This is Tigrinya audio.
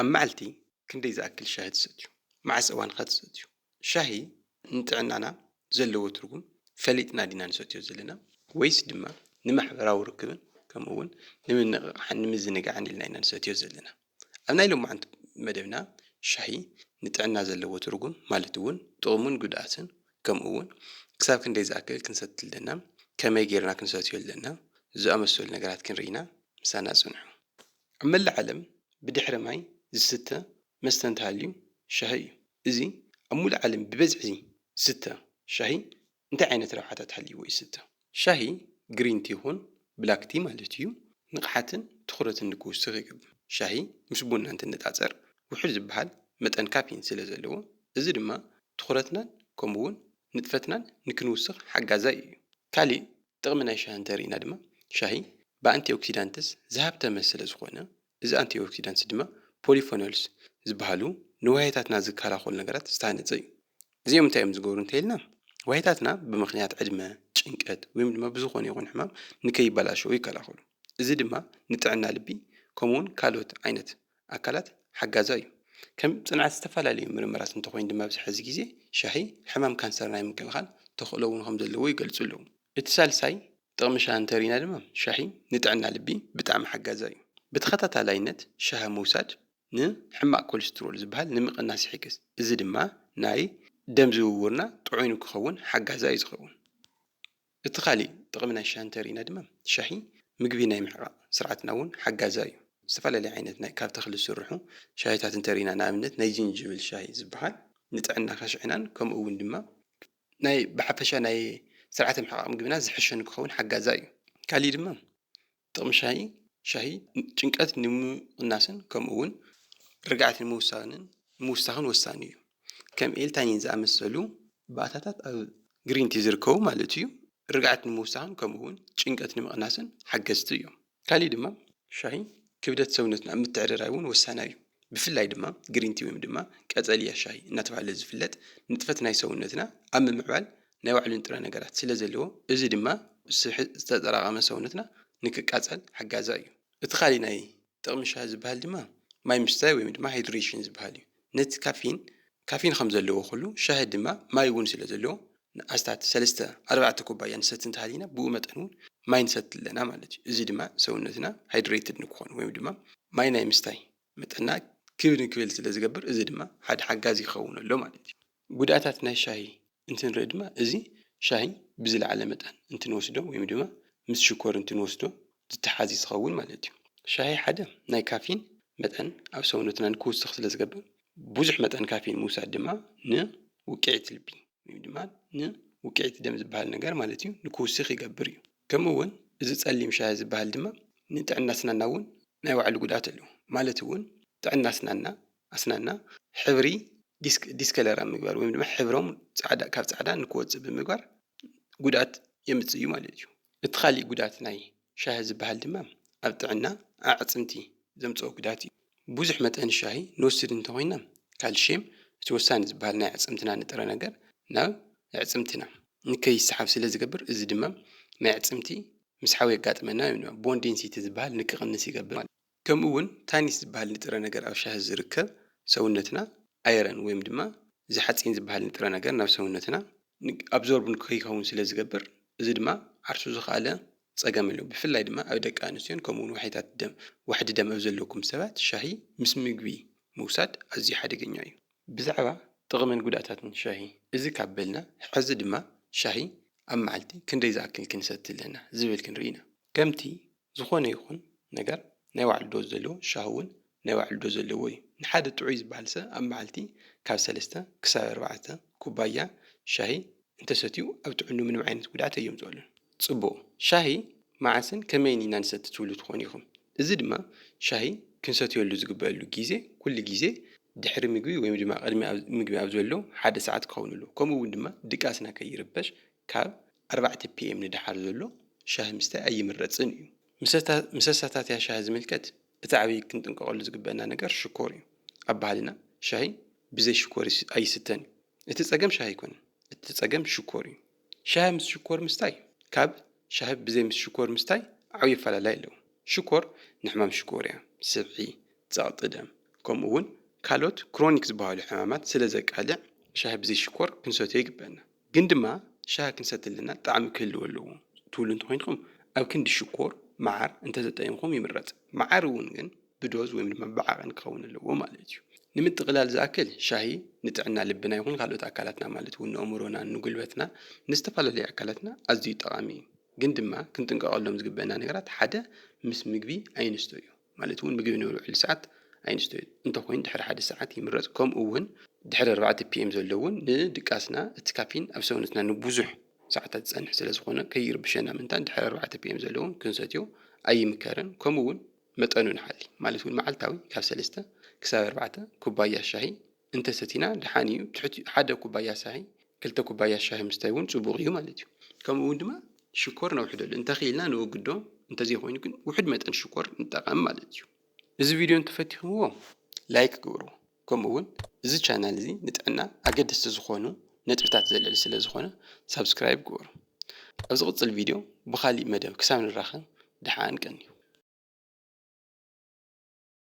ኣብ መዓልቲ ክንደይ ዝኣክል ሻሂ ትሰትዩ? መዓስ እዋን ኸ ትሰትዩ? ሻሂ ንጥዕናና ዘለዎ ትርጉም ፈሊጥና ዲና ንሰትዮ ዘለና? ወይስ ድማ ንማሕበራዊ ርክብን ከምኡ እውን ንምንቕቓሕን ንምዝንጋዕን ኢልና ኢና ንሰትዮ ዘለና? ኣብ ናይ ሎማዓንቲ መደብና ሻሂ ንጥዕና ዘለዎ ትርጉም ማለት እውን ጥቕሙን ጉድኣትን ከምኡ እውን ክሳብ ክንደይ ዝኣክል ክንሰቲ ኣለና፣ ከመይ ጌርና ክንሰትዮ ኣለና ዝኣመሰሉ ነገራት ክንርኢና ምሳና ጽንሑ። ኣብ መላእ ዓለም ብድሕሪ ማይ ዝስተ መስተ እንተሃልዩ ሻሂ እዩ። እዚ ኣብ ሙሉእ ዓለም ብበዝሒ ዝስተ ሻሂ እንታይ ዓይነት ረብሓታት ሃልይዎ ይስተ? ሻሂ ግሪንቲ ይኹን ብላክቲ ማለት እዩ ንቕሓትን ትኹረትን ንክውስኽ ይገብር። ሻሂ ምስ ቡና እንትነጻጸር ውሑድ ዝበሃል መጠን ካፊን ስለ ዘለዎ እዚ ድማ ትኹረትናን ከምኡ እውን ንጥፈትናን ንክንውስኽ ሓጋዛይ እዩ። ካሊእ ጥቕሚ ናይ ሻሂ እንተርኢና ድማ ሻሂ ብኣንቲኦክሲዳንትስ ዝሃብተመ ስለ ዝኾነ እዚ ኣንቲኦክሲዳንትስ ድማ ፖሊፎኖልስ ዝበሃሉ ንዋህታትና ዝከላኸሉ ነገራት ዝተሃነፀ እዩ። እዚኦም እንታይ እዮም ዝገብሩ እንተኢልና ዋህታትና ብምኽንያት ዕድመ፣ ጭንቀት ወይም ድማ ብዝኾነ ይኹን ሕማም ንከይበላሸው ይከላኸሉ። እዚ ድማ ንጥዕና ልቢ ከምኡውን ካልኦት ዓይነት ኣካላት ሓጋዛ እዩ። ከም ፅንዓት ዝተፈላለዩ ምርምራት እንተኾይኑ ድማ ኣብዚ ሕዚ ግዜ ሻሂ ሕማም ካንሰር ናይ ምክልኻል ተኽእሎ እውን ከም ዘለዎ ይገልፁ ኣለዉ። እቲ ሳልሳይ ጥቕሚ ሻሂ እንተሪእና ድማ ሻሂ ንጥዕና ልቢ ብጣዕሚ ሓጋዛ እዩ። ብተኸታታላይነት ሻሂ ምውሳድ ንሕማቕ ኮሌስትሮል ዝበሃል ንምቕናስ ይሕግዝ። እዚ ድማ ናይ ደም ዝውውርና ጥዑይ ንክኸውን ሓጋዛ እዩ ዝኸውን። እቲ ካሊእ ጥቕሚ ናይ ሻሂ እንተሪእና ድማ ሻሂ ምግቢ ናይ ምሕቃቕ ስርዓትና እውን ሓጋዛ እዩ። ዝተፈላለዩ ዓይነት ናይ ካብ ተኽሊ ዝስርሑ ሻሂታት እንተሪእና ንኣብነት ናይ ጅንጅብል ሻሂ ዝበሃል ንጥዕና ከሽዕናን ከምኡ እውን ድማ ናይ ብሓፈሻ ናይ ስርዓተ ምሕቃቕ ምግብና ዝሕሸ ንክኸውን ሓጋዛ እዩ። ካሊእ ድማ ጥቕሚ ሻሂ ሻሂ ጭንቀት ንምቕናስን ከምኡ እውን ርግኣት ንምውሳንን ንምውሳኽን ወሳኒ እዩ። ከም ኤልታኒን ዝኣመሰሉ ባእታታት ኣብ ግሪንቲ ዝርከቡ ማለት እዩ። ርግኣት ንምውሳኽን ከምኡ እውን ጭንቀት ንምቕናስን ሓገዝቲ እዮም። ካሊእ ድማ ሻሂ ክብደት ሰውነትና ኣብ ምትዕርራይ እውን ወሳናይ እዩ። ብፍላይ ድማ ግሪንቲ ወይም ድማ ቀጸልያ ሻሂ እናተባህለ ዝፍለጥ ንጥፈት ናይ ሰውነትና ኣብ ምምዕባል ናይ ባዕሉ ንጥረ ነገራት ስለ ዘለዎ እዚ ድማ ዝተጠራቐመ ሰውነትና ንክቃጸል ሓጋዛ እዩ። እቲ ካሊእ ናይ ጥቕሚ ሻሂ ዝበሃል ድማ ማይ ምስታይ ወይም ድማ ሃይድሬሽን ዝበሃል እዩ። ነቲ ካፊን ካፊን ከም ዘለዎ ኩሉ ሻሂ ድማ ማይ እውን ስለ ዘለዎ ኣስታት ሰለስተ ኣርባዕተ ኩባያ ንሰቲ እንተሃሊና ብኡ መጠን እውን ማይ ንሰቲ ኣለና ማለት እዩ። እዚ ድማ ሰውነትና ሃይድሬትድ ንክኾን ወይም ድማ ማይ ናይ ምስታይ መጠንና ክብ ንክብል ስለ ዝገብር እዚ ድማ ሓደ ሓጋዚ ይኸውን ኣሎ ማለት እዩ። ጉድኣታት ናይ ሻሂ እንትንርኢ ድማ እዚ ሻሂ ብዝለዓለ መጠን እንትንወስዶ ወይም ድማ ምስ ሽኮር እንትንወስዶ ዝተሓዚ ዝኸውን ማለት እዩ። ሻሂ ሓደ ናይ ካፊን መጠን ኣብ ሰውነትና ንክውስኽ ስለ ዝገብር ብዙሕ መጠን ካፊን ምውሳድ ድማ ንውቅዒት ልቢ ወይም ድማ ንውቅዒት ደም ዝበሃል ነገር ማለት እዩ ንክውስኽ ይገብር እዩ። ከምኡ እውን እዚ ጸሊም ሻሂ ዝበሃል ድማ ንጥዕና ኣስናና እውን ናይ ባዕሉ ጉድኣት ኣለዎ። ማለት እውን ጥዕና ኣስናና ኣስናና ሕብሪ ዲስከለር ኣብ ምግባር ወይም ድማ ሕብሮም ጻዕዳ ካብ ጻዕዳ ንክወፅእ ብምግባር ጉድኣት የምፅእ እዩ ማለት እዩ። እቲ ካሊእ ጉድኣት ናይ ሻሂ ዝበሃል ድማ ኣብ ጥዕና ኣዕፅምቲ ዘምፅኦ ጉድኣት እዩ። ብዙሕ መጠን ሻሂ ንወስድ እንተኾይና ካልሽየም እቲ ወሳኒ ዝበሃል ናይ ኣዕፅምትና ንጥረ ነገር ናብ ኣዕፅምትና ንከይሰሓብ ስለ ዝገብር እዚ ድማ ናይ ኣዕፅምቲ ምስሓው የጋጥመና ወይም ድማ ቦን ዴንሲቲ ዝበሃል ንክቕንስ ይገብር ማለት እዩ። ከምኡ እውን ታኒስ ዝበሃል ንጥረ ነገር ኣብ ሻሂ ዝርከብ ሰውነትና ኣይረን ወይም ድማ እዚ ሓፂን ዝበሃል ንጥረ ነገር ናብ ሰውነትና ኣብዞርብ ንከይኸውን ስለ ዝገብር እዚ ድማ ዓርሱ ዝኸኣለ ፀገም ኣለዎ። ብፍላይ ድማ ኣብ ደቂ ኣንስትዮን ከምኡ እውን ዋሕድታት ደም ዋሕዲ ደም ኣብ ዘለኩም ሰባት ሻሂ ምስ ምግቢ ምውሳድ ኣዝዩ ሓደገኛ እዩ። ብዛዕባ ጥቕምን ጉድኣታትን ሻሂ እዚ ካብ በልና ሕዚ ድማ ሻሂ ኣብ መዓልቲ ክንደይ ዝኣክል ክንሰቲ ኣለና ዝብል ክንርኢ ኢና። ከምቲ ዝኾነ ይኹን ነገር ናይ ባዕሉ ዶዝ ዘለዎ ሻሂ እውን ናይ ባዕሉ ዶዝ ዘለዎ እዩ። ንሓደ ጥዑይ ዝበሃል ሰብ ኣብ መዓልቲ ካብ ሰለስተ ክሳብ ኣርባዕተ ኩባያ ሻሂ እንተሰትዩ ኣብ ጥዕንኡ ምንም ዓይነት ጉድኣት ኣየምፅኣሉን። ፅቡቕ ሻሂ መዓስን ከመይን ኢና ንሰቲ ትብሉ ትኾኑ ኢኹም። እዚ ድማ ሻሂ ክንሰትየሉ ዝግበአሉ ግዜ ኩሉ ግዜ ድሕሪ ምግቢ ወይም ድማ ቅድሚ ምግቢ ኣብ ዘሎ ሓደ ሰዓት ክኸውን ኣለዎ። ከምኡ እውን ድማ ድቃስና ከይርበሽ ካብ ኣርባዕተ ፒ ኤም ንደሓር ዘሎ ሻሂ ምስታይ ኣይምረፅን እዩ። ምሰታትያ ሻሂ ዝምልከት እቲ ዓብዪ ክንጥንቀቐሉ ዝግበአና ነገር ሽኮር እዩ። ኣብ ባህልና ሻሂ ብዘይ ሽኮር ኣይስተን እዩ። እቲ ፀገም ሻሂ ኣይኮነን። እቲ ፀገም ሽኮር እዩ። ሻሂ ምስ ሽኮር ምስታይ ካብ ሻሂ ብዘይ ምስ ሽኮር ምስታይ ዓብዪ ኣፈላላይ ኣለዎ። ሽኮር ንሕማም ሽኮርያ፣ ስብሒ፣ ፀቕጢ ደም ከምኡ እውን ካልኦት ክሮኒክ ዝበሃሉ ሕማማት ስለ ዘቃልዕ ሻሂ ብዘይ ሽኮር ክንሰትዮ ይግበአና። ግን ድማ ሻሂ ክንሰቲ ኣለና ጣዕሚ ክህልዎ ኣለዎ ትብሉ እንተኾይንኩም ኣብ ክንዲ ሽኮር መዓር እንተተጠቂምኩም ይምረፅ። መዓር እውን ግን ብዶዝ ወይም ድማ ብዓቐን ክኸውን ኣለዎ ማለት እዩ። ንምጥቕላል ዝኣክል ሻሂ ንጥዕና ልብና ይኹን ካልኦት ኣካላትና ማለት እውን ንኣእምሮና ንጉልበትና ንዝተፈላለዩ ኣካላትና ኣዝዩ ጠቓሚ እዩ። ግን ድማ ክንጥንቀቐሎም ዝግበአና ነገራት ሓደ ምስ ምግቢ ኣይንስቶ እዩ። ማለት እውን ምግቢ ንብልዕሉ ሰዓት ኣይንስቶ እዩ። እንተኮይኑ ድሕሪ ሓደ ሰዓት ይምረፅ። ከምኡ እውን ድሕሪ ኣርባዕተ ፒኤም ዘለውን ንድቃስና እቲ ካፊን ኣብ ሰውነትና ንብዙሕ ሰዓታት ዝፀንሕ ስለ ዝኾነ ከይርብሸና ምንታን ድሕሪ ኣርባዕተ ፒኤም ዘለውን ክንሰትዮ ኣይምከርን። ከምኡ እውን መጠኑ ንሓሊ ማለት እውን መዓልታዊ ካብ ሰለስተ ክሳብ ኣርባዕተ ኩባያ ሻሂ እንተሰቲና ደሓን እዩ። ትሕቲ ሓደ ኩባያ ሻሂ ክልተ ኩባያ ሻሂ ምስታይ እውን ፅቡቕ እዩ ማለት እዩ። ከምኡ እውን ድማ ሽኮር ነውሕደሉ እንተኽኢልና ንወግዶ፣ እንተዘይኮይኑ ግን ውሑድ መጠን ሽኮር ንጠቐም ማለት እዩ። እዚ ቪድዮ እንተፈቲኹምዎ ላይክ ግበሩ። ከምኡ እውን እዚ ቻናል እዚ ንጥዕና ኣገደስቲ ዝኾኑ ነጥብታት ዘልዕል ስለ ዝኾነ ሳብስክራይብ ግበሩ። ኣብ ዝቕፅል ቪድዮ ብኻሊእ መደብ ክሳብ ንራኸብ ደሓን ቀንዩ።